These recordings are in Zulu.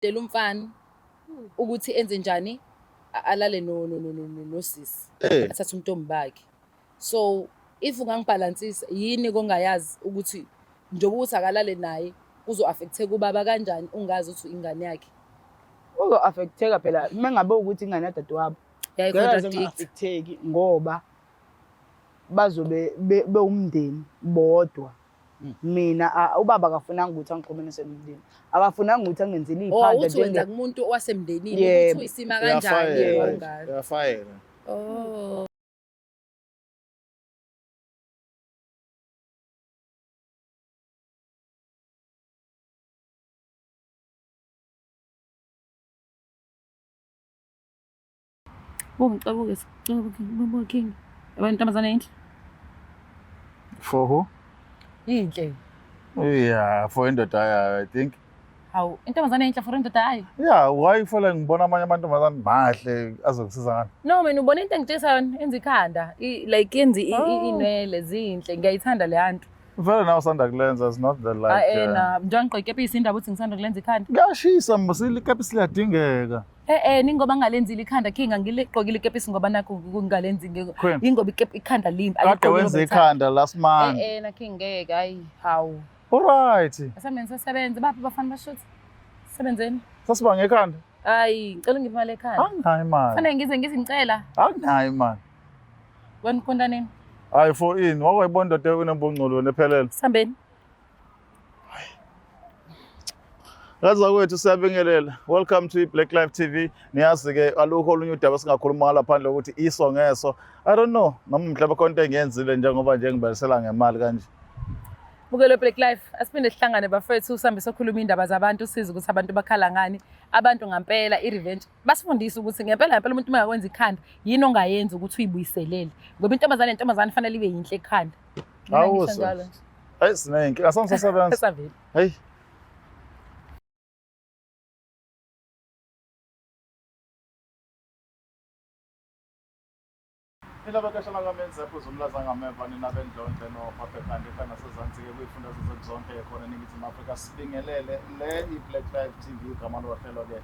Dela umfana ukuthi enze njani alale no no no no nosisi athathe umntombi bakhe. So if ungangibhalansisa yini kongayazi ukuthi njengoba ukuthi akalale naye kuzo-affect-eka ubaba kanjani ungazi ukuthi ingane yakhe. Uzo-affect-eka phela uma ngabe ukuthi ingane yadadewabo. Yayi-contradict. Affect-eki ngoba bazobe bewumndeni bodwa. Mina ubaba akafunanga ukuthi angixhumanise nomndeni. Akafunanga ukuthi angenzele Oh, iy'phandla uthi wenza kumuntu owasemndenini ukuthi uyisima kanjani Yebo. Uyafayela. Oh. Bo ngicabuke sicabuke bo king. Yabona intombazane enhle. For who? Inhle. Yeah, for indoda yayo, I think. Hawu, intombazane enhle for indoda yayo. Yeah, why feel ngibona amanye amantombazane mahle azokusiza ngani? No mina ubona into engitshisa yona enza ikhanda. Like yenza inwele zinhle. Ngiyayithanda le yanto. Vele nawe usanda kulenza, it's not the like. Ah, na njengoba ngigqoke ikepisi indaba ukuthi ngisanda kulenza ikhanda. Kuyashisa mosile ikepisi liyadingeka. Eh eh ningoba ngalenzile ikhanda king angiligqokile ikepisi ngoba nakho kungalenzi Queen. ingoba ikhanda limbi. Kade wenza ikhanda last month. Eh eh na king ngeke hayi hawu. Alright. Asameni sasebenze baphi abafana bashuthi. Sebenzeni. Sasiba ngekhanda. Hayi ngicela ungiphe imali ekhanda. Anginayo imali. Fanele ngize ngithi ngicela. Anginayo imali. Wena ukhonta nini? Hayi for ini, wakwayibona indoda enembungculo wena ephelele. Sihambeni. Ngaza kwethu siyabingelela. Welcome to Black Life TV. Niyazi ke alukho olunye udaba singakhuluma ngalo phandle ukuthi iso ngeso. I don't know noma mhlawumbe khona into engiyenzile njengoba nje ngibalisela ngemali kanje. Bukelo Black Life, asiphinde sihlangane bafethu sihambe sokhuluma indaba zabantu size ukuthi abantu bakhala ngani. Abantu ngampela i-revenge basifundise ukuthi ngempela ngempela umuntu uma engakwenza ikhanda yini ongayenza ukuthi uyibuyiselele. Ngoba intombazane nentombazane fanele ibe yinhle ekhanda. Mina Hawu, ngisho njalo nje. Hayi sinenkinga, asamsasebenza. Esavele. Hayi. Nina bakashana kamenze zomlaza ngameva nina bendlondle nophaphekhanda ekhaya nasezansi-ke kuyifunda zethu zonke khona eNingizimu Afrika sibingelele le i-Black Life TV igama lohlelo-ke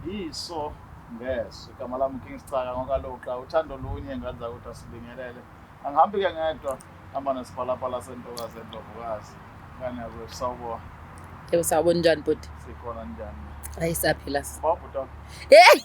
yiso ngeso igama lami King Sicaka ngokaloqa uthando lunye nganza ukuthi asibingelele angihambi-ke ngedwa hamba nesiphalaphala sentokazi endlovukazi ngane yakwethu sawubona. Yebo sawubona njani bhuti? Sikhona njani? Hayi siyaphila. Baba bhuti. Hey!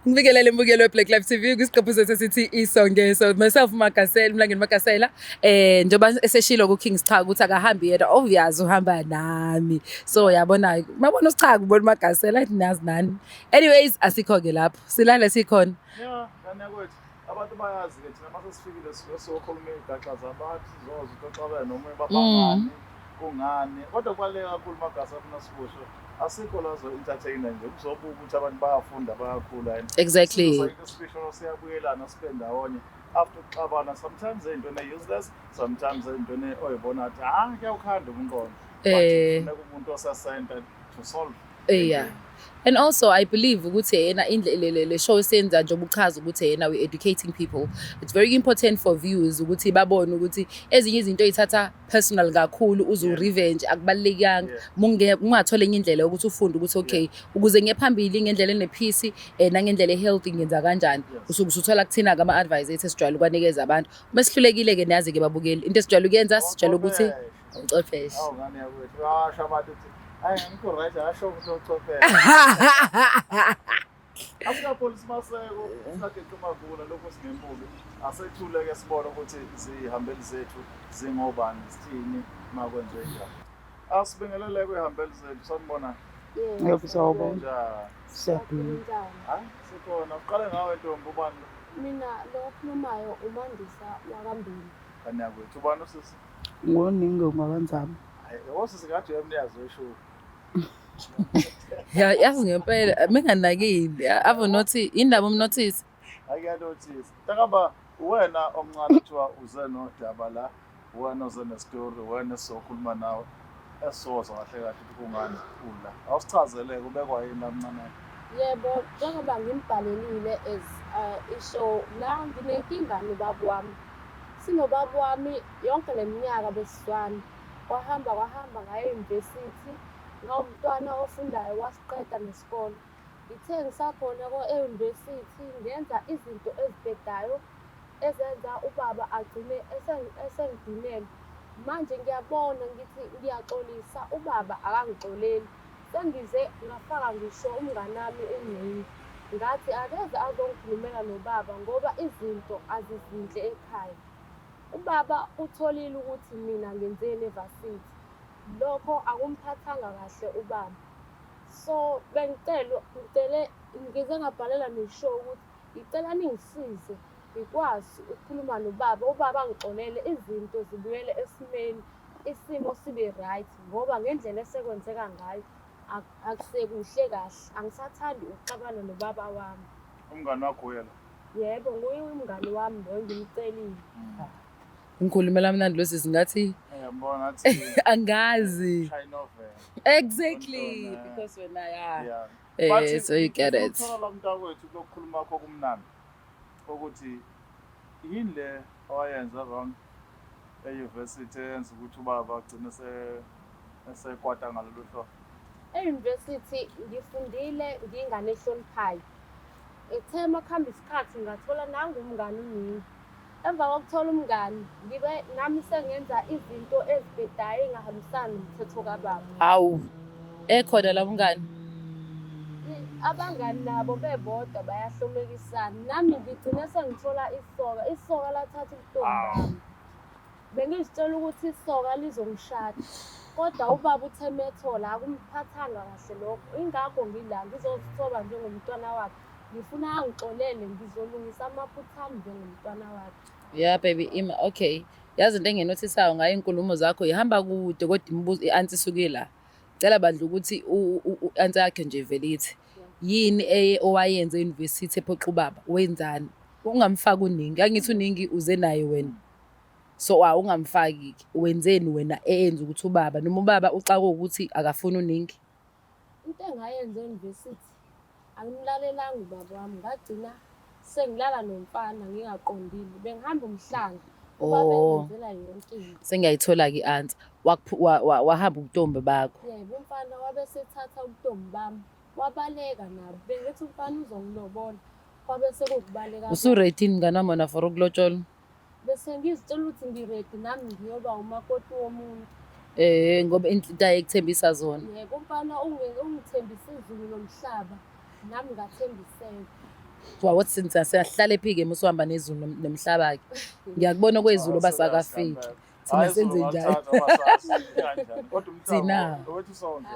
Ngibikelele mbukelo weBlack Life TV kwisiqephu sethu esithi iso ngeso. Myself Magasela, Mlangeni Magasela. Eh njengoba eseshilo ku King Sichaka ukuthi akahambi yedwa, obvious uhamba nami. So yabona, mabona uSichaka ubona uMagasela athi nazi nani. Anyways, asikho ke lapho. Silale sikhona. Yeah, ngane yakwethu. Abantu bayazi ke thina mase sifikile sisuke sokhuluma iy'gaxa zabantu sizoza ukuthi oxabene nomunye babangani kungani kodwa kubaluleke kakhulu Magasa afuna sikusho asikho la zo-entertainer nje kuzobuka ukuthi abantu bayafunda bayakhula and Sizosa siyabuyelana sibe ndawonye after ukuxabana sometimes ey'ntweni e-useless sometimes ey'ntweni oyibona ukuthi ah kuyawukhanda umqondo but kufuneka umuntu osesenta to solve. Yeah. And also I believe ukuthi yena indlela le show esiyenza njengoba uchaza ukuthi yena we educating people. It's very important for viewers ukuthi babone ukuthi ezinye izinto eyithatha personal kakhulu uze revenge akubalulekanga. Mungathola enye indlela yokuthi ufunde ukuthi okay ukuze ngiye phambili ngendlela enepeace nangendlela ehealthy ngenza kanjani. Usuke usuthola kuthina ke ama advice ethu esijwayele ukwanikeza abantu. Mesihlulekile ke niyazi ke babukeli into esijwayele ukuyenza sijwayele ukuthi ucwepheshe. Awu ngane yakwethu basho abantu ukuthi hayi angikho right asho ukuthi ucwepheshe. Asikapolisi Maseko singageqi magula lokho singembuki asethule ke sibone ukuthi zihambeli zethu zingobani zithini makwenze njani. Asibingelele kwihambeli zethu sanibona. Yebo sawubona. Njani? Siyaphila. Hayi sikhona uqale ngawe ntombi ubani lo? Mina lo okhulumayo uMandisa wakaMbili. Ngane yakwethu ubani usisi? Ngoningi ngwakanzama. Hayi osisi kade uyamniyazi wesho. Ya yazi ngempela menganakile ave nothi indaba umnothisi. Akuyanothisa. Takaba wena omncane kuthiwa uze nodaba la, wena oze nestory, wena esizokhuluma nawe esizozwa kahle kahle ukuthi kungani ula. Awusichazele kubekwa yini la mncane? Yebo, njengoba ngimbhalelile as ishow la nginenkinga nobaba wami. Sinobaba wami yonke le minyaka besizwana. Kwahamba kwahamba ngaye eyunivesithi. Ngawumntwana ofundayo wasiqeda nesikole. Ngithe ngisakhona e-university ngenza izinto ezibhedayo ezenza ubaba agcine esengidinelwe. Manje ngiyabona ngithi ngiyaxolisa ubaba akangixoleli. Sengize ngafaka ngisho umnganami uNgcini ngathi akeze azongikhulumela nobaba ngoba izinto azizinhle ekhaya. Ubaba utholile ukuthi mina ngenzeni evasithi. Lokho akumphathanga kahle ubaba. So bengicela ngicele ngize ngabhalela ne-show ukuthi ngicela ningisize ngikwazi ukukhuluma nobaba, ubaba angixolele izinto zibuyele esimeni, isimo sibe right ngoba ngendlela esekwenzeka ngayo akusekuhle kahle. Angisathandi ukuxabana nobaba wami. Umngani wakho uyena? Yebo, nguye umngani wami lo engimcelile. Ngikhulumela mnandi lo sisi ngathi Ngiyambona ngathi angazi. shaya novel. Exactly Untona. because wena yeah. Yeah. Eh, But so you get it. Uthola la mntakwethu kulokukhuluma kwakho kumnandi ukuthi yini le owayenza wrong e-university eyenza ukuthi ubaba agcine esekwata ngalolu hlobo. E-university ngifundile ngiyingane ehloniphayo. Ethe uma kuhamba isikhathi ngathola nangu umngani uNini. Emva kokuthola umngani ngibe nami sengenza izinto ezibhedayo ey'ngahambisani nomthetho kababa. Hawu. Ekhona la mngani. Abangani nabo bebodwa bayahlomekisana. Nami ngigcine sengithola isoka, isoka lathatha ubuntombi bami. Bengizitshela ukuthi isoka lizongishada kodwa ubaba uthe methola akumphathanga kahle lokho. Ingakho ngila ngizozithoba njengomntwana wakhe. Ngifuna angixolele ngizolungisa amaphutha ami njengomntwana wakhe. Yeah baby ima okay. Yazi into enginothisayo ngayo inkulumo zakho ihamba kude kodwa imibuzo i-answer isuke la. Cela bandla ukuthi i-answer yakhe nje vele ithi yini eye owayenza e-university ephoxa ubaba wenzani? Ungamfaki uNingi. Angithi uNingi uze naye wena. So awungamfaki ke. Wenzeni wena eyenza ukuthi ubaba noma ubaba uxakwe ukuthi akafuni uNingi? Into engayenza e-university angimlalelanga ubaba wami ngagcina sengilala nomfana ngingaqondile. Bengihamba umhlanga ubaba Oh. engenzela yonke into. Sengiyayithola-ke i-answer. Wahamba ubuntombi bakho. Yebo, umfana wabe esethatha ubuntombi bami wabaleka nabo. Bengithi umfana uzongilobola kwabe sekuwukubaleka kwakhe. Usu-ready mngani wami wena for ukulotsholwa? Bese ngizitshela ukuthi ngi-ready nami ngiyoba umakoti womuntu. Eh ngoba into ayekuthembisa zona. Yebo, umfana ungithembise izulu nomhlaba nami ngathembiseka. Wathi since siyahlala ephike musuhamba nezulu nomhlaba ke. Ngiyakubona kwezulu basakafiki. Thina senze njani? Thina.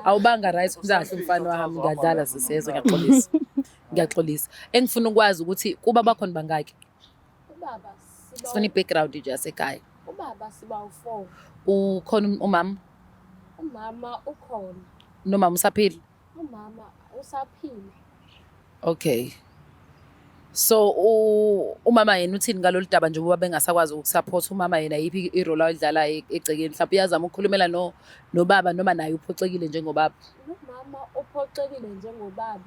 Awubanga right mzahle umfana wami ngiyadlala sisezwe ngiyaxolisa. Ngiyaxolisa. Engifuna ukwazi ukuthi kuba bakhona bangaki? Ubaba siba Sifuna i-background nje yasekhaya. Ubaba siba u-4. Ukhona umama Umama ukhona. nomama usaphila? Umama usaphila. Okay. So umama yena uthini ngalolu daba njengoba bengasakwazi ukusupport umama yena yiphi i-role ayidlalayo egcekeni mhlawumbe uyazama ukukhulumela no nobaba noma naye uphoxekile njengobaba. Nomama uphoxekile njengobaba.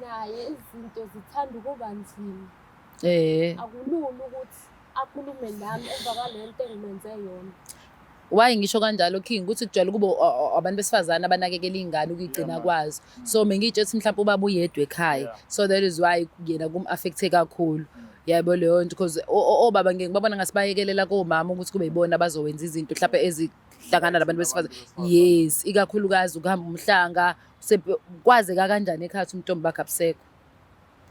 Naye izinto zithanda ukuba nzima. Akulula ukuthi akhulume nami emva kwalento engimenze yona. Why ngisho kanjalo King ukuthi kujwayele ukuba abantu besifazane abanakekela iy'ngane ukuyigcina Yeah, man. kwazo. So mengiyitshela ukuthi mhlawumbe ubaba uyedwa ekhaya. So that is why yena kum-affect-e kakhulu. Yabo leyo nto because obaba ngeke ngibabona ngathi bayekelela komama ukuthi kube yibona abazowenza izinto mhlawumbe ezihlangana nabantu besifazane. Yes, ikakhulukazi ukuhamba umhlanga kwazeka kanjani ekhaya ukuthi umntombi bakhe abusekho.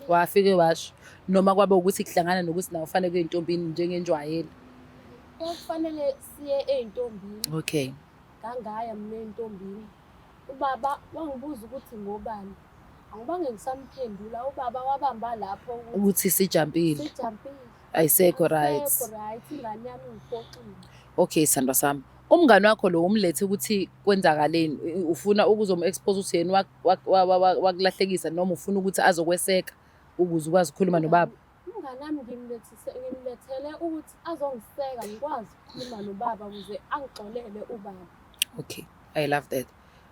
Wafike washo noma kwabe ukuthi kuhlangana nokuthi nawe ufanele kuye entombini njengenjwayelo. Kwakufanele siye ey'ntombini. Okay. Ngangaya mina ey'ntombini. Ubaba wangibuza ukuthi ngobani. Angibange ngisamphendula ubaba wabamba lapho ukuthi Ukuthi sijampile. sijampile. Ayisekho right. Ayisekho right, ingane yami ingiphoxile. Okay sithandwa sami. Umngani wakho lo umlethe ukuthi kwenzakaleni? Ufuna ukuzomu-expose ukuthi yena wakulahlekisa noma ufuna ukuthi azokweseka ukuze ukwazi ukukhuluma nobaba? Umngani wami ngimlethele ukuthi azongiseka ngikwazi ukukhuluma nobaba ukuze angixolele ubaba. Okay, I love that.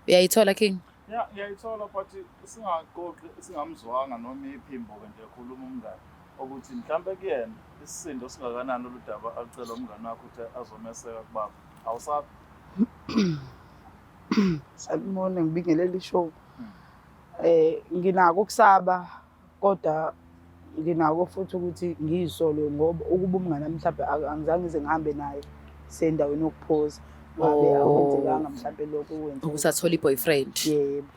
Uyayithola King? Yeah, ngiyayithola but singaxoxi singamzwanga noma iphimbo-ke nje ekhuluma umngani ukuthi mhlampe kuyena isisindo singakanani lolu daba alucela umngani wakhe ukuthi azomeseka kubaba. Awusabi? Sanibona, ngibingelela ishow. Nginako ukusaba kodwa nginako futhi ukuthi ngiyisole ngoba ukuba umngane wami mhlawumbe angizange ngize ngihambe naye sendaweni yokuphoza. Ngabe Oh. akwenzekanga mhlawumbe lokho okwenzeka. Ukuthi athole i-boyfriend. Yebo.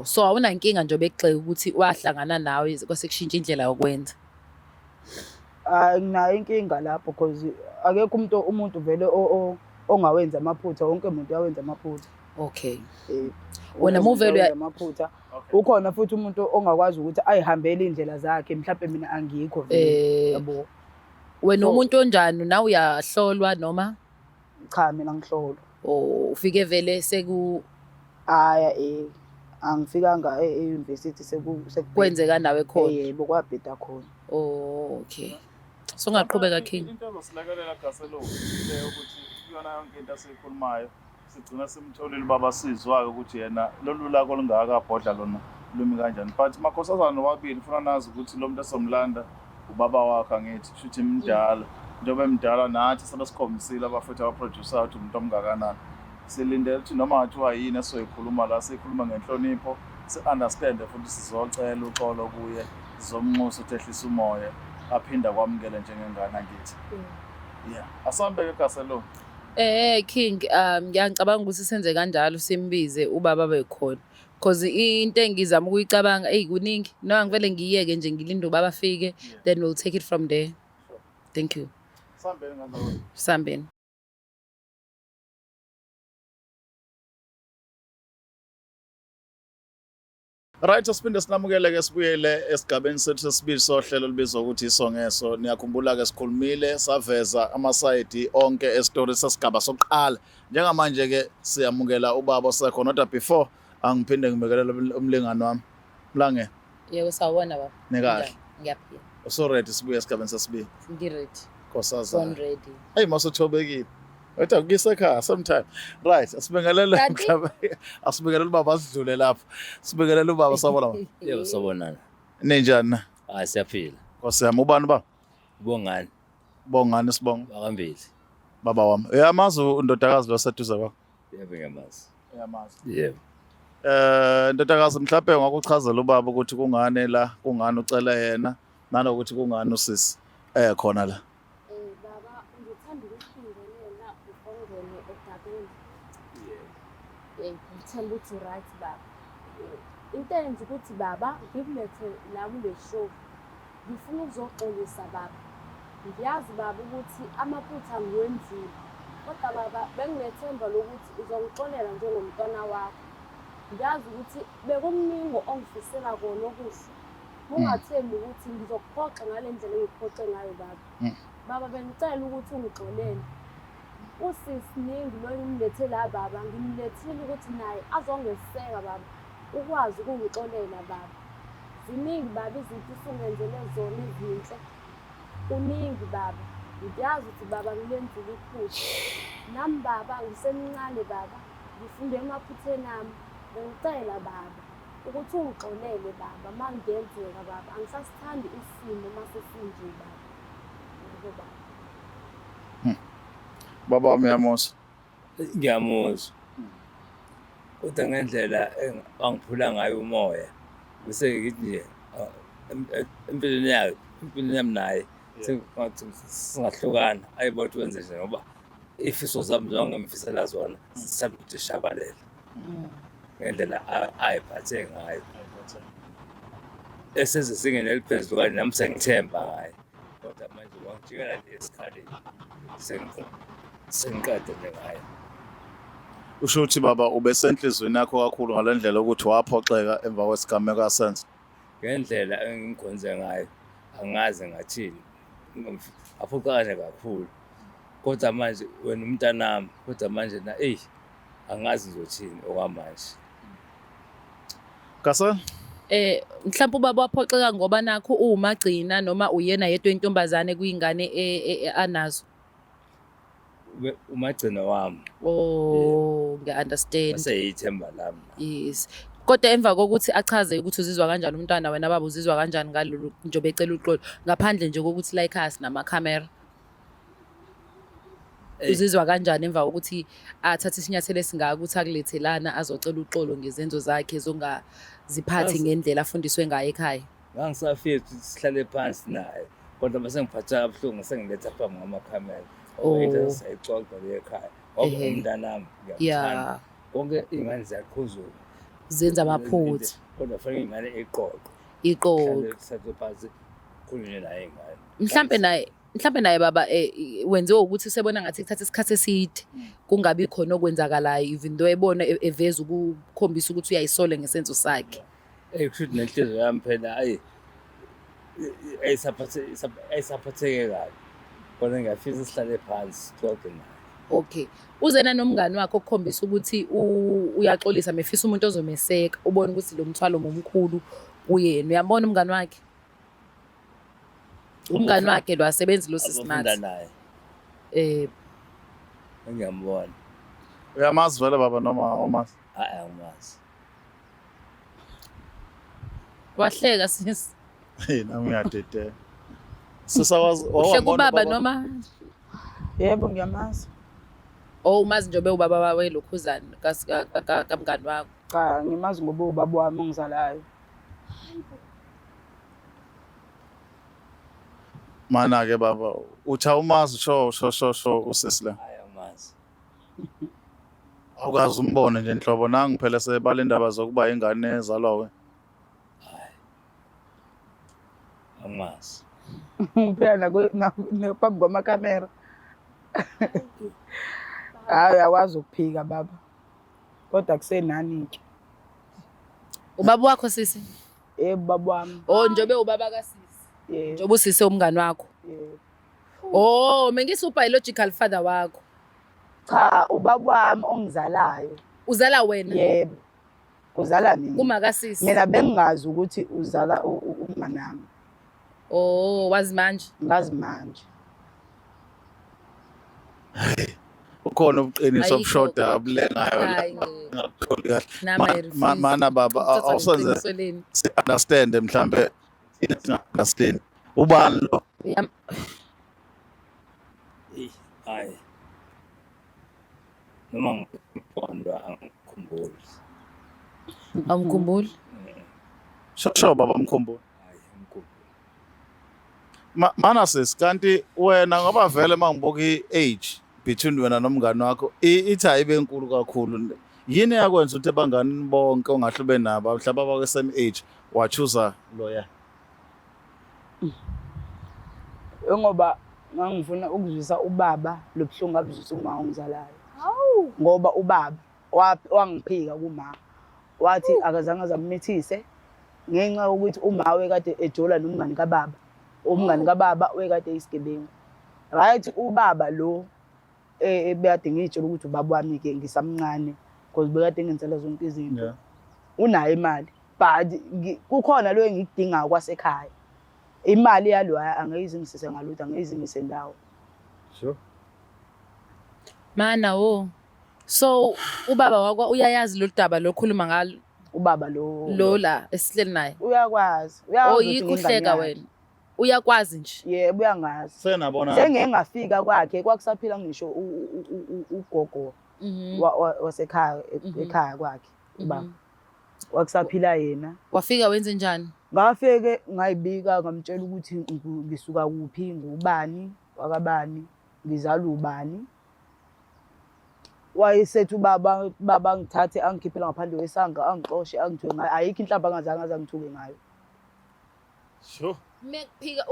So awunankinga nje bekugxeka ukuthi wahlangana nawe kwase kushintsha indlela yokwenza. Hayi, nginayo inkinga lapho because akekho umuntu vele ongawenza amaphutha, wonke umuntu uyawenza amaphutha. Okay. Wonke Wena umuntu muvele uyawenza amaphutha. Okay. Ukhona futhi umuntu ongakwazi ukuthi ayihambele iy'ndlela zakhe, mhlampe mina angikho vele. Yabo. Wena So- umuntu onjani, nawe uyahlolwa noma Cha, mina ngihlolwa. Oh, ufike vele seku Hhayi, angifikanga e-university kwenzeka nawe khona. Yebo, kwabheda khona. Oh, okay. So ungaqhubeka King. Into ezosilekelela Gaselo ile yokuthi kuyona yonke into esiyikhulumayo sigcina simtholile ubaba sizwa-ke ukuthi yena lolu laka olungaka abhodla lona lumi kanjani. But makhosazana nobabili funa nazi ukuthi lo muntu esomlanda ubaba wakhe, angithi kusho ukuthi mdala, njengoba emdala nathi sebesikhombisile abafethu abaproducer ukuthi umuntu omngakanani. Silindele ukuthi noma ngathiwa yini esizoyikhuluma la, siyikhuluma ngenhlonipho, si-understande futhi sizocela uxolo kuye, sizomnxusa ukuthi ehlise umoya aphinde akwamukele njengengane, angithi. Yeah, asambe-ke Gaselo. King, ngiyacabanga ukuthi senze kanjalo, simbize ubaba bekhona. Because into engizama ukuyicabanga, eyi kuningi. No, ngivele ngiyeke nje ngilinde ubaba afike, then we'll take it from there. Thank you. Sambeni ngandawonye. Sambeni. Right, asiphinde sinamukele-ke sibuyele esigabeni sethu sesibili sohlelo olubizwa ukuthi iso ngeso. Niyakhumbula-ke sikhulumile saveza amasayidi onke esitori sesigaba sokuqala. Njengamanje-ke siyamukela ubaba osekhona, kodwa before angiphinde ngibekelele umlingani wami. Mlangeni. Yebo, sawubona baba. Nikahle? Ngiyaphila. Usu-ready sibuye esigabeni sesibili? Ngi-ready. Nkosazana. Born ready. Hey, masuthobekile. Kodwa kuyise ekhaya sometime. Right, asibingelele Kanti? mhlawumbe asibingelele ubaba asidlule lapho. Sibingelele ubaba, sawubona baba. Yebo, sawubonana. Ninjani na? Hayi, siyaphila. Nkosi yami, ubani ba? Bongani. Bongani sibongo. Bakambili. Baba wami. Uyamazi undodakazi lo seduze kwakho? Yebo, ngiyamazi. Uyamazi. Yebo. Ndodakazi, mhlawumbe ungakuchazela ubaba ukuthi kungani la, kungani ucela yena, nanokuthi kungani usisi khona la. Baba, ngithanda ukukubingelela before ngene odabeni. Ngithemba ukuthi right baba. Into eyenza ukuthi baba ngikulethe la kule show, ngifuna ukuzoxolisa baba. Ngiyazi baba ukuthi amaphutha ngiwenzile, kodwa baba benginethemba lokuthi uzongixolela njengomntwana wakho. Ngiyazi ukuthi bekukuningi ongifisela kona okuhle. Ungathembi ukuthi ngizokuphoxa ngale ndlela engikuphoxe ngayo baba. Baba, bengicela ukuthi ungixolele. Usisi Ningi lo engimlethe la baba, ngimlethile ukuthi naye azongeseka baba, ukwazi ukungixolela baba. Ziningi baba izinto usungenzele zona ezinhle. Kuningi baba. Ngiyazi ukuthi baba ngilenzile iphutha. Nami baba ngisemncane baba, ngifunde emaphutheni ami. Bengicela baba ukuthi ungixolele baba uma ngenzeka baba. Angisasithandi isimo uma sesinje baba. Yebo baba. Baba wami, uyamuzwa? Ngiyamuzwa. Kodwa ngendlela angiphula ngayo umoya, bese ngithi nje empilweni yakhe, empilweni yami naye sengathi singahlukana, ayibo ukuthi wenze nje ngoba ifiso zami njengoba ngimfisela zona zisanda ukuthi zishabalele ngendlela ayiphathe ngayo. Esezingeni eliphezulu kanje nami sengithemba ngaye. Kodwa manje wangijikela nje esikhaleni sengiqede nje ngaye. Usho ukuthi baba ubesenhlizweni yakho kakhulu ngale ndlela ukuthi waphoxeka emva kwesigameko asenza. Ngendlela engimkhonze ngayo angaze ngathini, aphoxeka kakhulu. Kodwa manje wena umntanami, kodwa manje na eyi angazi ngizothini okwamanje. Gasela? Mhlawumbe ubaba waphoxeka ngoba nakho uwumagcina noma uyena yedwa intombazane kuyingane anazo. Umagcina wami. Oh, ngiya-understand. Waseyithemba lami. Yes. Kodwa emva kokuthi achaze ukuthi uzizwa kanjani umntwana, wena baba uzizwa kanjani ngalolu njengoba ecela uxolo, ngaphandle nje kokuthi la ekhaya sinamakhamera. Uzizwa kanjani emva kokuthi athathe isinyathelo esingaka ukuthi akulethelana azocela uxolo ngezenzo zakhe zongaziphathi ngendlela afundiswe ngayo ekhaya? Ngangisafisa ukuthi sihlale phansi naye kodwa mase ngiphatheka kabuhlungu sengiletha phambi kwamakhamera. Oh. Into esayixoxa le ekhaya. Ngoba umntanami ngiyamthanda. Konke iy'ngane ziyaqhuzuka. Zenza amaphutha. Kodwa fanele ingane iqoqe. Iqoqe. Kuhlale phansi khulunywe naye ingane. Mhlampe naye baba, wenziwe ukuthi usebona ngathi kuthatha isikhathi eside kungabi khona okwenzakalayo, even though ebona eveza ukukhombisa ukuthi uyayisola ngesenzo sakhe. Eyi, kusho ukuthi nenhliziyo yami phela ayi ayisaphatheke kabi. Kodwa ngiyafisa sihlale phansi sixoxe naye. Okay. Uzena nomngani wakhe okukhombisa ukuthi uyaxolisa, mefisa umuntu ozomeseka, ubone ukuthi lo mthwalo momkhulu kuyena. Uyambona umngani wakhe? Umngani wakhe lo asebenzi lo Abafunda sisimathi. naye Engiyambona. Uyamazi vele baba noma awumazi? Hayi, angimazi. Wahleka sisi. Hey, nami ngiyadedela. Sisawazi Uhleka ubaba noma Yebo, ngiyamazi. Oh, umazi njengoba ubaba welokhuzana kamngani wakho. Cha, ngimazi ngoba ubaba wami ongizalayo. Mana ke baba, uthi awumazi sho sho sho sho usisi la. Hayi, angimazi. Awukaze umbone nje nhlobo nangu phela sebala indaba zokuba ingane ezalwa wena. Hayi. Angimazi. Phela phambi kwamakhamera. Hayi, uyakwazi ukuphika baba. Kodwa kusenani-ke. Ubaba wakho sisi? Yebo, baba wami. Oh, njengoba ubaba kasisi. Yebo. Njengoba usisi umngani wakho. Yebo. Oh, mengisi biological father wakho. Cha, ubaba wami ongizalayo. Uzala wena? Yebo. Uzala mina. Kuma kasisi. Mina bengingazi ukuthi uzala umnganami. Oh, wazi manje. Ngazi manje. Ukhona ubuqiniso Ayikho. obushoda obulengayo la. Hayi ngeke. Ngakutholi kahle. Nami I refuse. Mana baba, Ukuthatha awusenze ngeqiniso leni. si-understand mhlambe thina singa-understand. Ubani lo? Eyi, hayi. Noma ngiqondwa angikhumbuli. Awumkhumbuli? Sho sho baba mkhumbula. Hayi, angikhumbuli. Mana sis, kanti wena ngoba vele mangibuka i-age between wena nomngani wakho ithi ayibe nkulu kakhulu. Yini eyakwenza ukuthi abanganini bonke ongahle ube nabo mhlawumbe abakwe same age wa-choose loya? Ngoba ngangifuna ukuzwisa ubaba lo buhlungu abuzwisa uma ongizalayo. Ngoba ubaba wangiphika kuma. Wathi akazange azamithise ngenxa yokuthi uma wekade ejola nomngani kababa. Umngani kababa wekade eyisigebengu. Right, ubaba lo ebekade ngiyitshela ukuthi ubaba wami ke ngisamncane because bekade ngenzela zonke izinto. Unayo imali but kukhona lo engikudingayo kwasekhaya. Imali yalo angeke ngisise ngalutho, angeke ngise ndawo. Sure. Mana wo. So ubaba wakho uyayazi lo daba lokhuluma ngalo? Ubaba lo Lo la esihleli naye. Uyakwazi. Uyazi Oh, ukuthi yikho ngingane uhleka yakhe. wena. Uyakwazi nje. Yebo, uyangazi. Senabona. Sengeke ngafika kwakhe kwakusaphila ngisho ugogo wasekhaya ekhaya kwakhe ubaba. Kwakusaphila yena. Wafika wenze njani? Ngafike ngayibika ngamtshela ukuthi ngisuka kuphi, ngubani, wakabani, ngizalwa ubani. Wayesethi ubaba, baba ngithathe angikhiphela ngaphandle kwesanga, angixoshe, angithuke ngayo. Ayikho inhlamba angazange aze angithuke ngayo. Sure. Mekuphika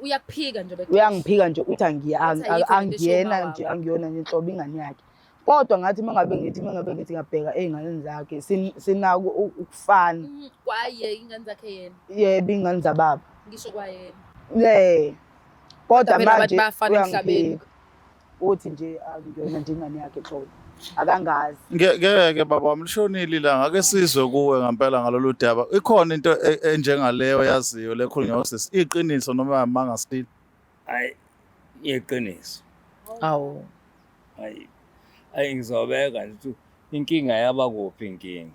uyakuphika nje bexosha. Uyangiphika nje uthi Uthi ayikho lento eshiwo angiyena umama nje, wakho. angiyona nje inhlobo ingane yakhe. Kodwa ngathi mangabe ngithi ngiyabheka ey'nganeni zakhe sinako ukufana. Kwaye ingane zakhe yena. Yebo, ingane zababa. Ngisho kwayena. Ne. Kodwa Kodwa phela abantu manje bayafana emhlabeni. uyangiphika. Uthi nje angiyona nje ingane yakhe nhlobo. Akangazi. Ngeke baba wami lishonile ilanga, ake sizwe kuwe ngempela ngalolu daba. Ikhona into enjengaleyo yaziyo lekhulunywa usisi? Iqiniso noma amanga still? Hayi, iqiniso. Awu. Hayi. Hayi, ngizobeka nje ukuthi inkinga yaba kuphi inkinga.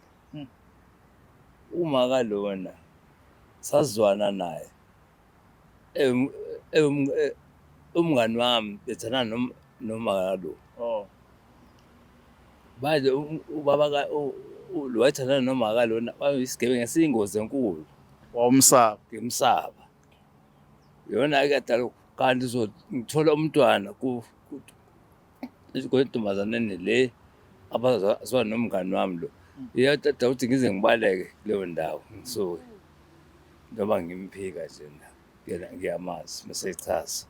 Uma kalona sazwana naye. Umngani wami bethana noma kalo. Oh. Manje ubaba ka lo wayethandana noma kalona wayeyisigebengu esiyingozi enkulu. Wawumsaba. Ngimsaba. Yona-ke yadala kanti ngithola umntwana kwentombazaneni le abazwa nomngani wami lo. Iyadada ukuthi ngize ngibaleke kuleyo ndawo ngisuke. Njengoba ngimphika nje na yena ngiyamazi mase echaza.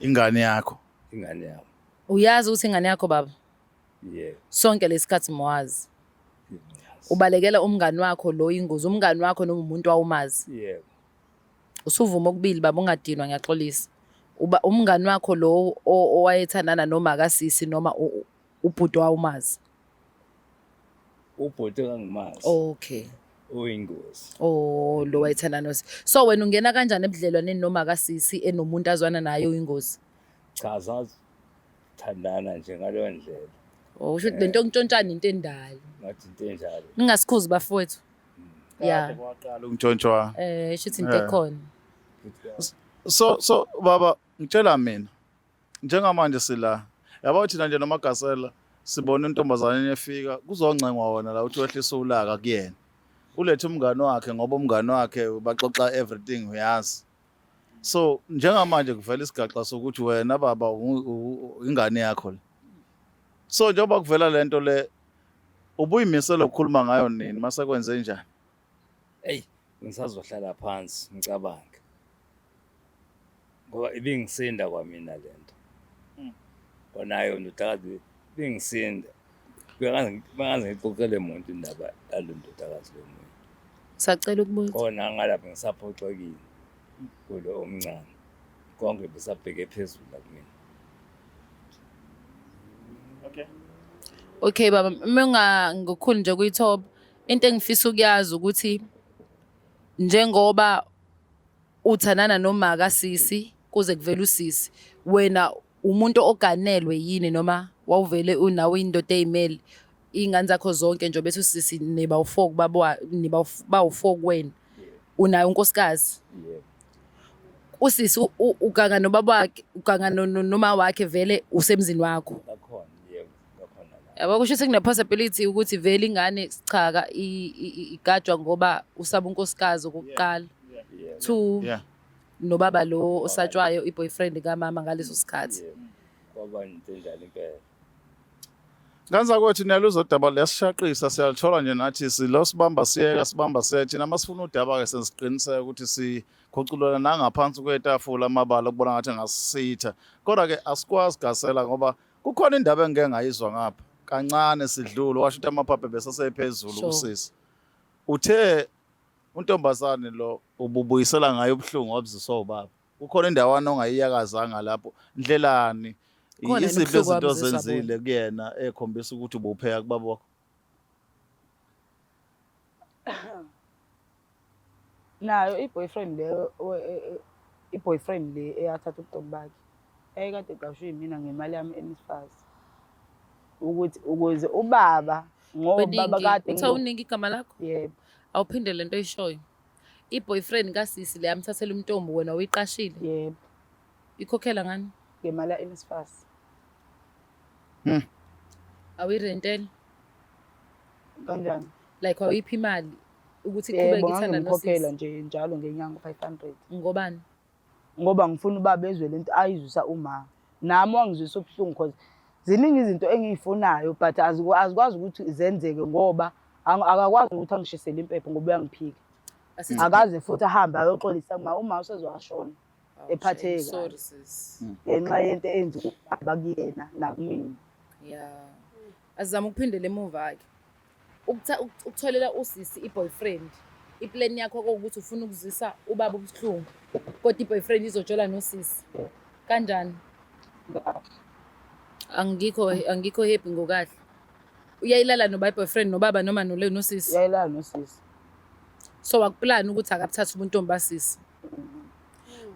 Ingane yakho. Ingane yami. Uyazi ukuthi ingane yakho baba? Yebo. Sonke lesikhathi mowazi. Ubalekela umngani wakho lo ingozi, umngani wakho noma umuntu awumazi. Yebo. Usuvuma okubili baba ungadinwa ngiyaxolisa. Uba umngani wakho lo owayethandana noma kasisi noma ubhuti wawumazi. Ubhuti engangimazi. Okay. Uyingozi. Oh lo wayethandana nosi. So wena ungena kanjani ebudlelwaneni noma kasisi enomuntu azwana naye uyingozi? Cha sasithandana nje ngaleyo ndlela. Oh usho ukuthi lento yokuntshontshana into endala. Ngathi into enjalo. Ningasikhuzi bafowethu. Yeah. Kwaqala ukuntshontshwa. Eh shuthi into ekhona. So baba ngitshela mina njengamanje sila yabo thina nje noMagasela sibona intombazane efika kuzoncengwa wona la uthi wehlisa ulaka kuyena ulethe umngane wakhe ngoba umngane wakhe baxoxa everything uyazi so njengamanje kuvela isigaxa sokuthi wena baba ingane yakho le so njengoba kuvela lento le ubuyimisela ukukhuluma ngayo nini mase kwenze njani? Eyi ngisazohlala phansi ngicabange ngoba ibingisinda kwamina le nto. Kwanayo ndodakazi ibingisinda. Bengaze ngixoxele muntu indaba yalo ndodakazi lo munye. Sacela ukubuza. Khona ngalapho ngisaphoxekile kulo omncane. Konke besabheke phezulu la kumina. Okay. Okay baba, uma ngokukhulu nje kuyithoba, into engifisa ukuyazi ukuthi njengoba uthandana noma kasisi kuze kuvele usisi, wena umuntu oganelwe yini noma wawuvele unawe indoda eyimele iy'ngane zakho zonke nje bethi usisi niba u-four kubaba niba bawu-four kuwena unayo unkosikazi? Yebo. Usisi uganga nobaba wakhe, uganga noma wakhe vele usemzini wakho. Bakhona, yebo, bakhona la. Yabo kusho ukuthi kune-possibility ukuthi vele ingane sichaka igajwa ngoba usaba unkosikazi okokuqala. Yebo. Two, Yeah. nobaba lo osatshwayo i-boyfriend kamama ngaleso sikhathi. Yebo. Kwaba into enjalo impela. Nganza kwethu niyaluzwa udaba liyasishaqisa siyalithola nje nathi silo sibamba siyeka sibamba siyeka thina masifuna udaba ke sensiqiniseka ukuthi sikhuculula nangaphansi kwetafula amabala ukubona ngathi ngasisitha kodwa ke asikwazi gasela ngoba kukhona indaba engike ngayizwa ngapha kancane sidlule washo ukuthi amaphaphe besasephezulu usisi uthe untombazane lo ububuyisela ngayo ubuhlungu wabuziswa ubaba Kukhona indawana ongayiyakazanga lapho. Ndlelani? Khona yini Iziphi ubuhlungu izinto wabuziswa ozenzile kuyena ekhombisa ukuthi ubupheka kubaba wakho? Nayo i-boyfriend leyo i-boyfriend le eyathatha ubuntombi bakhe yayikade iqashwe yimina ngemali yami eNSFAS ukuthi ukuze ubaba ngoba ubaba Weningi, kade uthe uningi igama lakho? Yebo. Awuphinde lento oyishoyo. I-boyfriend kasisi le yamthathela umntombi wena uyiqashile. Yebo. Ikhokhela ngani? Ngemali ya-NSFAS. Awuyirenteli? Kanjani? Like awuyiphi imali ukuthi iqhubeke Yebo, ithanda ngangimkhokhela nosisi? nje njalo ngenyanga u-500. Ngobani? Ngoba ngifuna ubaba ezwe lento ayizwisa uma. Nami wangizwisa ubuhlungu cause ziningi izinto engiyifunayo but azikwazi ukuthi zenzeke ngoba akakwazi ukuthi angishisele impepho ngoba uyangiphika. Asithi Akaze futhi ahambe ayoxolisa kuma uma usezowashona Oh, ephatheke shame. kabi. Sorry sis. Ngenxa yento eyenziwa ubaba kuyena nakumina. Yeah. Azama ukuphindela emuva ke. Ukutholela usisi i-boyfriend. I-plan yakho ukuthi ufuna ukuzwisa ubaba ubuhlungu. Kodwa i-boyfriend izojola nosisi. Kanjani? Angikho happy ngokahle. Uyayilala noba i-boyfriend nobaba noma nole nosisi. Uyayilala nosisi. So wakuplan ukuthi akabuthathe ubuntombi basisi.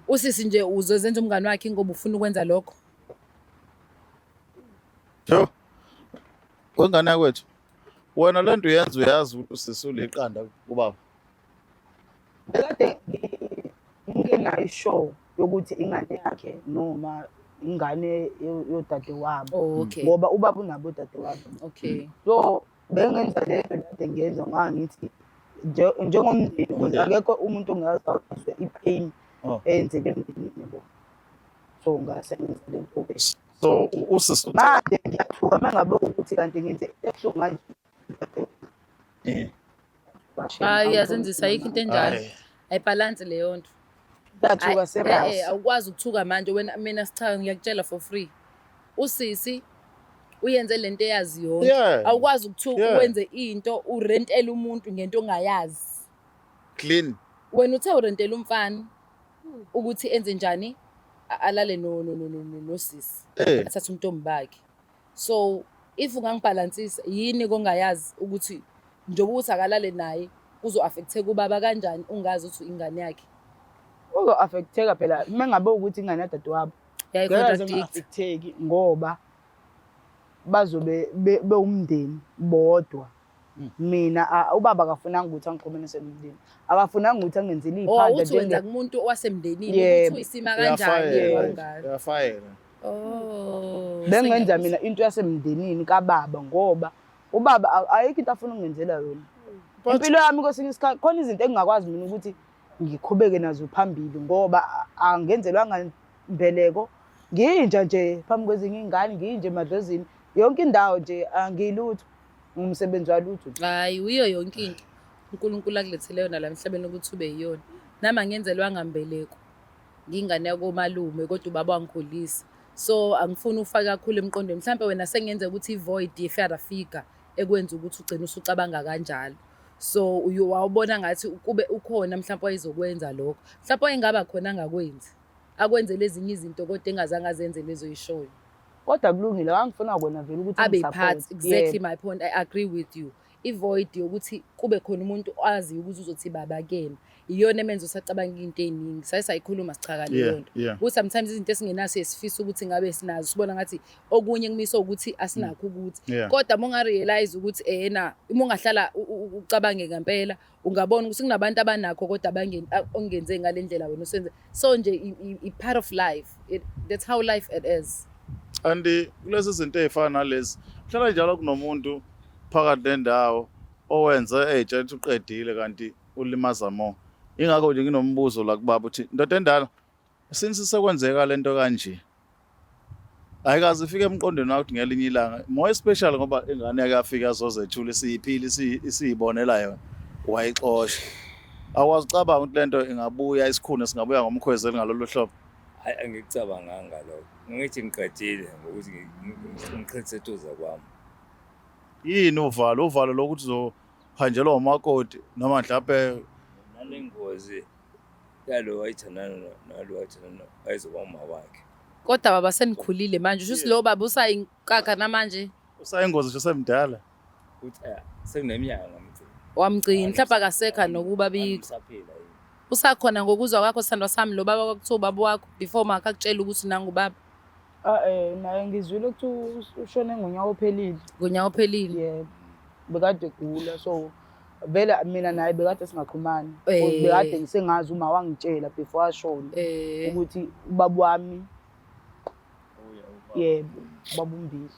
Usisi nje uzozenza umngani wakhe ngoba ufuna ukwenza lokho. Yo. Wengane yakwethu. Wena lento uyenza uyazi ukuthi usisi uliqanda kubaba. Bekade ngingenayo ishow yokuthi ingane yakhe noma Ingane yodade wabo. Oh, okay. Ngoba ubaba unabo odade wabo. So bengenza lento kade ngiyenza, ngangithi njengomndeni, because akekho umuntu ongaze azwe i-pain eyenzeke emndenini yabo. So ngase ngenza lento-ke. So usisi Manje ngiyathuka uma ngabe ukuthi kanti ngenze into ebuhlungu kanje. Hayi, uyazenzisa, ayikho into enjalo. Hhayi. Ayibhalansi leyo nto. Ngiyathuka Ayi, serious. awukwazi ukuthuka manje wena. Mina sicha, ngiyakutshela for free, usisi uyenze lento eyazi yonke. Awukwazi ukuthuka. Wenze into, urentele umuntu ngento ongayazi. Clean. Wena uthe urentele umfana ukuthi enze njani, alale nosisi, athathe umntombi bakhe. So if ungangibhalansisa, yini kongayazi ukuthi njengoba ukuthi akalale naye kuzo-affect-eka ubaba kanjani, ungazi ukuthi ingane yakhe? Uzo-affect-eka phela uma ngabe ukuthi ingane yadadewabo. Yayi-contradict. Yayi-affect-eki ngoba bazobe bewumndeni bodwa. Mina ubaba akafunanga ukuthi angixhumanise nomndeni, akafunanga ukuthi angenzele Oh, iy'phandla. uthi wenza kumuntu wasemndenini, Yebo. ukuthi uyisima kanjani Uyafayela. ongane. Uyafayela. Oh. Bengenza mina into yasemndenini kababa ngoba ubaba ayikho into afuna ukungenzela yona. Impilo yami kwesinye isikhathi khona izinto engingakwazi mina ukuthi ngiqhubeke nazo phambili ngoba angenzelwanga mbeleko, ngiyinja nje phambi kwezinye iy'ngane, ngiyinja emadlozini, yonke indawo nje angiyilutho, ngumsebenzi walutho nje. Hayi, uyiyo yonke into uNkulunkulu akulethele yona la emhlabeni ukuthi ube yiyona. Nami angenzelwanga mbeleko, ngiyingane yakomalume, kodwa ubaba wangikhulisa. So angifuni ufake kakhulu emqondweni. Mhlampe wena sengenzeka ukuthi i-void ye-father figure ekwenza ukuthi ugcine usucabanga kanjalo. So wawubona ngathi kube ukhona mhlampe wayezokwenza lokho. Mhlampe wayengaba khona angakwenzi. Akwenzele ezinye izinto kodwa engazange azenze lezo oyishoyo. Kodwa kulungile, wangifuna kona vele ukuthi Abe angi-support. part, exactly my point. I agree with you. I-void yokuthi kube khona umuntu owaziyo ukuthi uzothi baba kuyena, iyona emenza usacabanga into ey'ningi. Saye sayikhuluma sichaka leyo nto. Ukuthi sometimes izinto esingenaso sifisa ukuthi ngabe sinazo, sibona ngathi okunye kumiswe ukuthi asinakho ukuthi. Kodwa uma unga-realize ukuthi ena, uma ungahlala ucabange ngempela, ungabona ukuthi kunabantu abanakho kodwa ongenze ngale ndlela wena usenze. So nje i-part of life. That's how life it is. And kulezi zinto ey'fana nalezi, kuhlala njalo kunomuntu phakathi nendawo owenze ey'tshela ukuthi uqedile kanti ulimaza more. Ingakho nje nginombuzo la kubaba ukuthi, ndoda endala, since sekwenzeka lento kanje, ayikaze ifike emqondweni wakho ukuthi ngelinye ilanga, more especially ngoba ingane yake yafika yazozethula isiyiphile, isiyibonela yona, wayixosha, awukwazi ucabanga ukuthi lento ingabuya, isikhuni singabuya ngomkhwezeli ngalolu hlobo? Hayi, angikucabanganga lokho. Ngithi ngiqedile ngokuthi ngiqhithe eduze kwami. Yini uvalo? Uvalo lokuthi uzohanjelwa umakoti noma mhlawumbe Nale ngozi yalo wayithandana nalo wayithandana wayezoba uma wakhe. Kodwa baba, senikhulile manje, usho ukuthi lo baba usayinkakha namanje? Usayingozi nje, semdala. Ukuthi sekuneminyaka ngamgcina. Wamgcina, mhlawumbe akasekho nokuba bikho. Usaphila yini? Usakhona ngokuzwa kwakho, sithandwa sami, lo baba kwakuthiwa ubaba wakho before makhe akutshela ukuthi nangu ubaba? Ah, naye ngizwile ukuthi ushone ngonyaka ophelile. Ngonyaka ophelile. Yebo. Bekade egula, so vele mina naye bekade singaxhumani. Bekade ngisengazi, uma wangitshela before ashone ukuthi ubaba wami, yebo, ubaba uMbili.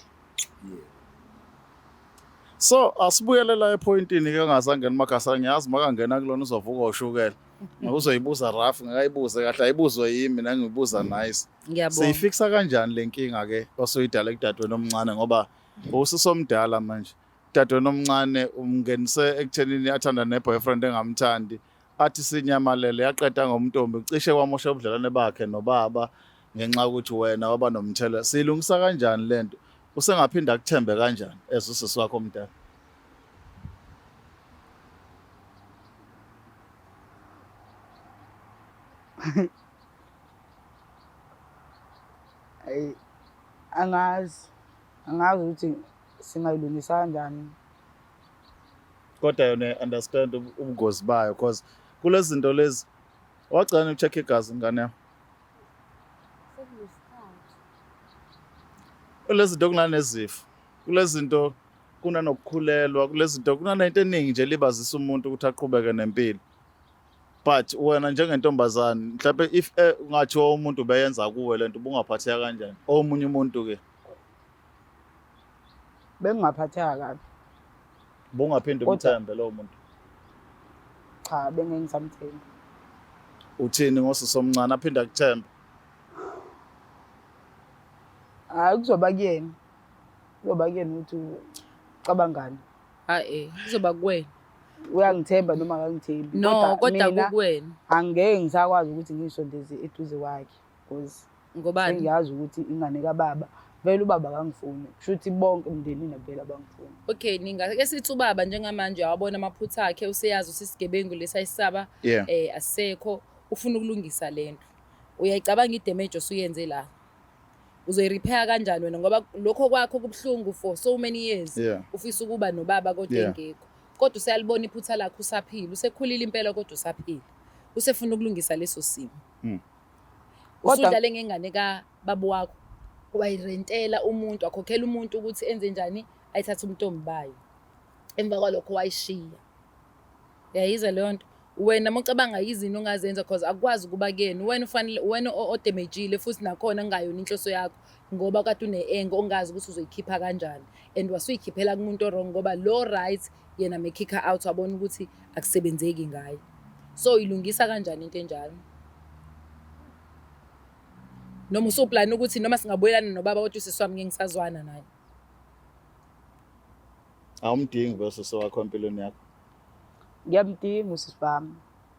So asibuyelela epointini ke ngazangena uMagasa, ngiyazi makangena kulona uzovuka ushukela. Uzoyibuza rough, ngakayibuze kahle, ayibuzwe yimi mina, ngiyibuza nice. Ngiyabonga. Siyifixa kanjani le nkinga ke osuyidala kudadewenu omncane, ngoba usisomdala manje? Udadewenu omncane umngenise ekuthenini athanda ne-boyfriend engamthandi, athi sinyamalele, yaqeda ngomntombi, cishe kwamosha ubudlelwane bakhe nobaba ngenxa yokuthi wena waba nomthelela. Siyilungisa kanjani lento? Usengaphinda akuthembe kanjani as usisi wakho omdala? Hayi, angazi ukuthi singayilungisa kanjani. Kodwa yona understand ubungozi bayo, because kulezi zinto lezi wagcina ucheck igazi ngane yami. Sekunesikhathi. Kulezi zinto kunanezifo, kulezi zinto kunanokukhulelwa, kulezi zinto kunanento eningi nje libazisa umuntu ukuthi aqhubeke nempilo. But wena njengentombazane mhlawumbe if ungathiwa umuntu ubeyenza kuwe lento ubungaphatheka kanjani? Omunye umuntu ke Bengingaphatheka kabi. Ubungaphinde umthembe lowo muntu? Cha, bengeke ngisamthemba. Uthini ngosisi omncane aphinde akuthembe? Hayi, kuzoba kuyena. Kuzoba kuyena ukuthi ucabangani. Hayi, kuzoba kuwena. Uyangithemba noma akangithembi. No, kodwa kukuwena. Angeke ngisakwazi ukuthi ngisondeze eduze kwakhe because Ngobani? Sengiyazi ukuthi ingane kababa vele ubaba akangifuni. Kusho ukuthi bonke emndenini vele abangifuni. Okay, ningake sithi ubaba njengamanje awabona amaphutha akhe, useyazi usisigebengu lesi ayisaba asisekho, ufuna ukulungisa lento. Uyayicabanga i-damage osuyenze la. Uzoyi-repair kanjani wena ngoba lokho kwakho kubuhlungu for so many years. Ufisa ukuba nobaba kodwa engekho. Kodwa useyalibona iphutha lakhe usaphila, usekhulile impela kodwa usaphila. Usefuna ukulungisa leso simo. Usudlale ngengane kababa wakho, wayirentela umuntu, wakhokhela umuntu ukuthi enze njani, ayithathe ubuntombi bayo. Emva kwalokho wayishiya. Uyayizwa leyo nto? Wena uma ucabanga izinto ongazenza cause akukwazi ukuba kuyena, wena ufanele wena odemejile futhi nakhona kungayona inhloso yakho ngoba kade une-anger ongazi ukuthi uzoyikhipha kanjani and wasuyikhiphela kumuntu o-wrong ngoba lo right yena mekhikha out wabona ukuthi akusebenzeki ngaye. So uyilungisa kanjani into enjalo? Noma usuplana ukuthi noma singabuyelana nobaba kodwa usisi wami ngeke ngisazwana naye. Awumdingi vele usisi wakho empilweni yakho. Ngiyamdinga usisi wami.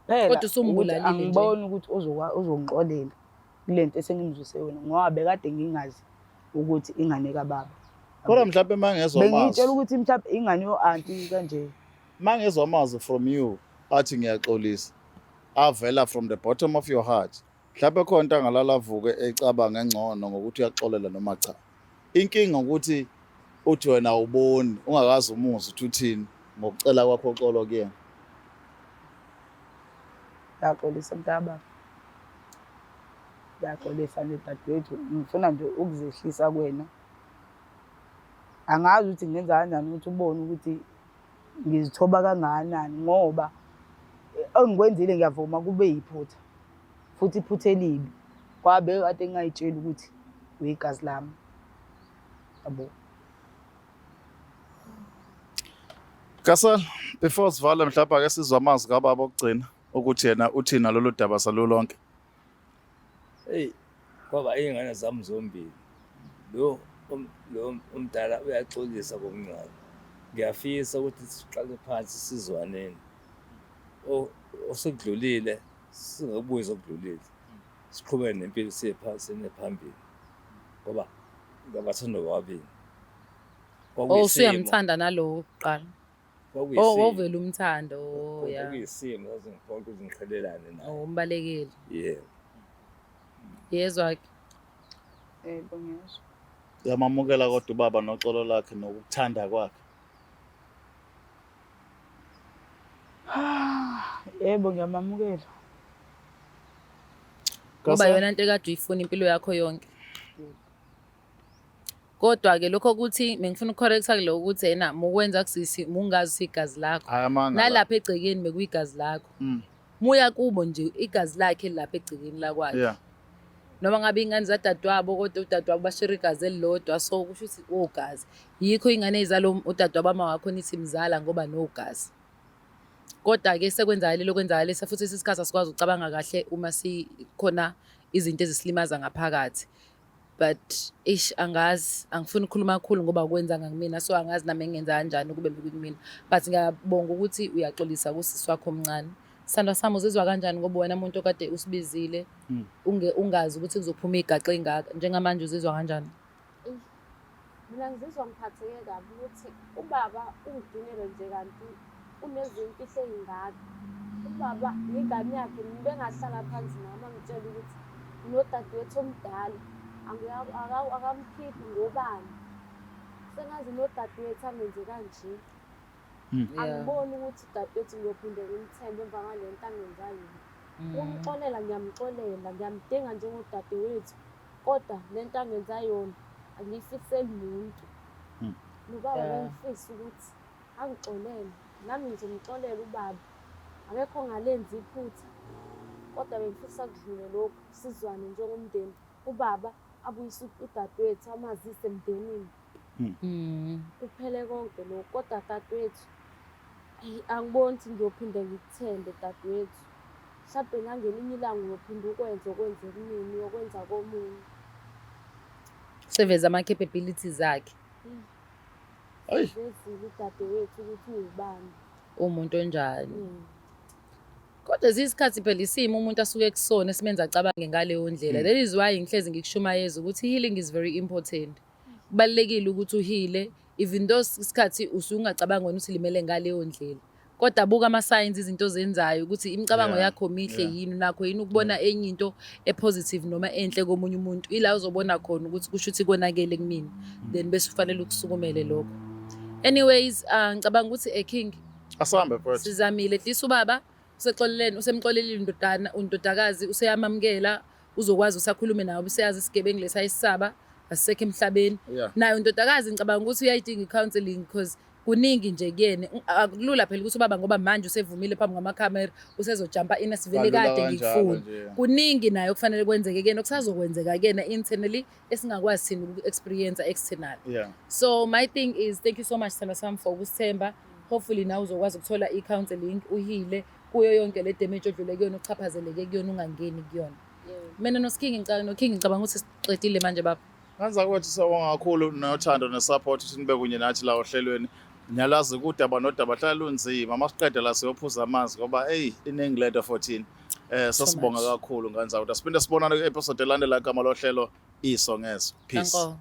Phela Kodwa usumbulalile ukuthi nje. angiboni ukuthi uzongixolela kulento esengimzwise yona ngoba bekade ngingazi ukuthi ingane kababa. Kodwa mhlawumbe mangezwa amazwi. Bengitshela ukuthi mhlawumbe ingane yo-anti kanje. Mangezwa amazwi from you athi ngiyaxolisa avela from the bottom of your heart. Mhlawumbe khona into angalala avuke ecabanga engcono ngokuthi uyaxolela noma cha. Inkinga ukuthi uthi wena awuboni ungakaze umuzwe ukuthi uthini ngokucela kwakho uxolo kuyena. Ngiyaxolisa mntaba. Ngiyaxolisa nje dadewethu, ngifuna nje ukuzehlisa kuwena. Angazi ukuthi ngenza kanjani ukuthi ubone ukuthi ngizithoba kangakanani ngoba engikwenzile ngiyavuma kube yiphutha futhi iphutha elibi. Kwabe kade ngingayitsheli ukuthi uyigazi lami. Yabo. Gasela, before sivale mhlawumbe ake sizwe amazwi kababa okugcina ukuthi yena uthini nalolu daba salulonke. Hey, kwaba iy'ngane zami zombili. Lo lo omdala uyaxolisa komncane. Ngiyafisa ukuthi siqale phansi sizwaneni. Osekudlulile singakubuyi okudlulile. Siqhubeke nempilo siye phansi phambili. Ngoba ngabathanda bobabili. Oh, usuyamthanda nalowo kuqala. Oh, wawuvele umthanda. Oh, yeah. Kwakuyisimo sasingiphoqa ukuthi ngiqhelelane naye. Oh, umbalekile. Yebo. Yezwa ke. Yebo, ngiyezwa. Uyamamukela kodwa ubaba noxolo lakhe nokukuthanda kwakhe. Yebo, ngiyamamukela. Ngoba yona into ekade uyifuna impilo yakho yonke. Kodwa-ke lokho ukuthi bengifuna ukucorrecta kuloko ukuthi ena mukwenza kusisi mungazi igazi lakho. Hhayi amanga la. Nalapha egcekeni bekuyigazi lakho. Muya kubo nje igazi lakhe lapha egcekeni lakwakhe. Noma ngabe ingane zadadewabo kodwa udadewabo bashare igazi elilodwa so kusho ukuthi wogazi. Yikho ingane ezalo udadewabo ama wakho nithi mzala ngoba nogazi. Kodwa-ke sekwenzakalile okwenzakalisa futhi isikhathi asikwazi ukucabanga kahle uma sikhona izinto ezisilimaza ngaphakathi. But ish angazi, angifuni ukukhuluma kakhulu ngoba akwenzanga kumina so angazi nami engingenza kanjani ukube bekukumina. But ngiyabonga ukuthi uyaxolisa kusisi wakho omncane. Sithandwa sami uzizwa kanjani ngoba wena muntu okade usibizile ungazi ukuthi kuzophuma igaxa engaka. Njengamanje uzizwa kanjani? Mina ngizizwa ngiphatheke kabi ukuthi ubaba ungidinele nje kanti unezimfihlo ey'ngaka. Ubaba yingane yakhe bengahlala phansi nami angitshele ukuthi nodadewethu omdala akamkhiphi ngobani. Sengaze nodadewethu angenze kanje. Angiboni ukuthi udadewethu ngiyophinde ngimthembe emva kwale nto angenza yona. Ukumxolela ngiyamxolela, ngiyamdinga njengodadewethu. Kodwa lento angenza yona angiyifiseli muntu. Nobaba bengifisa ukuthi angixolele, nami ngizomxolela ubaba. Akekho ongalenzi iphutha. Kodwa bengifisa kudlule lokhu, sizwane njengomndeni. Ubaba abuyise udadewethu amazise emndenini. Kuphele konke lokhu. Kodwa dadewethu, eyi angiboni ukuthi ngiyophinde ngikuthembe dadewethu. Mhlampe nangelinye ilanga uyophinda ukwenze okwenze kumina, uyokwenza komunye. Useveze ama-capabilities akhe. Ayi. Vezile udadewethu ukuthi uwubani. Umuntu onjani. Kodwa ezinye isikhathi phela isimo umuntu asuke kusona esimenza acabange ngaleyo ndlela. That is why ngihlezi ngikushumayeza ukuthi healing is very important. Kubalulekile ukuthi u-heal-e even though isikhathi usungacabangi wena ukuthi limele ngaleyo ndlela. Kodwa buka ama-signs, izinto ozenzayo, ukuthi imicabango yakho mihle yini, nakho yini ukubona enye into e-positive noma enhle komunye umuntu. Ila uzobona khona ukuthi kusho ukuthi konakele kumina, then bese ufanele ukusukumele lokho. Anyways, ngicabanga ukuthi a king Asambe, mfowethu. Sizamile. At least ubaba usexolelene, usemxolelile indodana, undodakazi useyamamukela, uzokwazi usakhulume nawe, useyazi isigebengu lesi ayisaba asisekho emhlabeni. Nayo indodakazi ngicabanga ukuthi uyayidinga i-counseling, because kuningi nje kuyena. Akulula phela ukuthi ubaba, ngoba manje usevumile phambi kwamakhamera, usezojampa ina sivele Kalula kade kanjalo ngikufuna. nje. Kuningi naye okufanele kwenzeke kuyena, okusazokwenzeka kuyena internally esingakwazi thina uku-experience externally. So my thing is, thank you so much, sithandwa sami, for ukusithemba. Hopefully nawe uzokwazi ukuthola i-counseling, u-heal-e kuyo yonke le damage odlule kuyona, uchaphazeleke kuyona, ungangeni kuyona. Mina noSking ngicabanga, noKing, ngicabanga ukuthi siqedile manje, baba. Nganza kwethu, siyabonga kakhulu nothando ne-support ukuthi nibe kunye nathi la ohlelweni. Ngiyalazi kudaba nodaba hlala lunzima. Masiqeda la siyophuza amanzi ngoba eyi iningi lento 14. Sasibonga Much. Kakhulu nganza ukuthi siphinde sibonane ku-episode elandela igama lohlelo Iso Ngeso. Peace. Danko.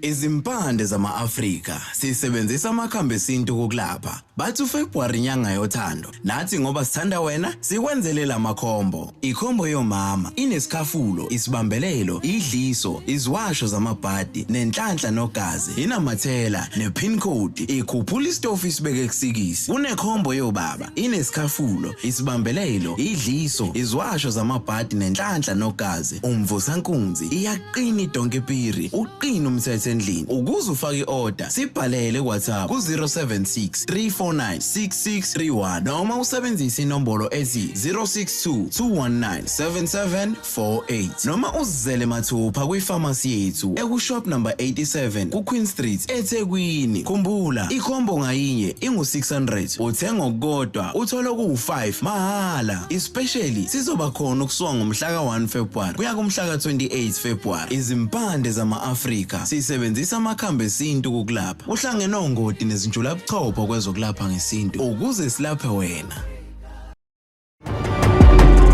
Izimpande zama-Afrika sisebenzisa amakhambi esintu ukulapha. Bathi uFebruary inyanga yothando. Nathi ngoba sithanda wena sikwenzele lamakhombo. Ikhombo yomama inesikhafulo, isibambelelo, idliso, iziwasho zamabhadi, nenhlanhla nogazi, inamathela ne-pin code, ikhuphula isitofu isibeke kusikisi. Kunekhombo yobaba inesikhafulo, isibambelelo, idliso, iziwasho zamabhadi nenhlanhla nogazi, umvusankunzi, iyaqina idonke piri, uqina umthetho endlini. Ukuze ufake i-order, sibhalele ku-WhatsApp ku-076 349 6631 noma usebenzise inombolo ethi 062 219 7748 noma uzizele mathupha kwifamasi yethu ekushop number 87 ku-Queen Street, eThekwini. Khumbula, ikhombo ngayinye ingu-600, uthenga okukodwa uthola okuwu-5 mahhala. Especially sizoba khona ukusuka ngomhla ka-1 February kuya kumhla ka-28 February. Izimpande zama-Afrika sisebenzisa amakhambi esintu ukukulapha. Uhlangene ongoti nezinjulabuchopho kwezokulapha ngesintu ukuze silaphe wena.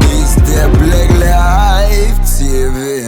It's the Black Life TV.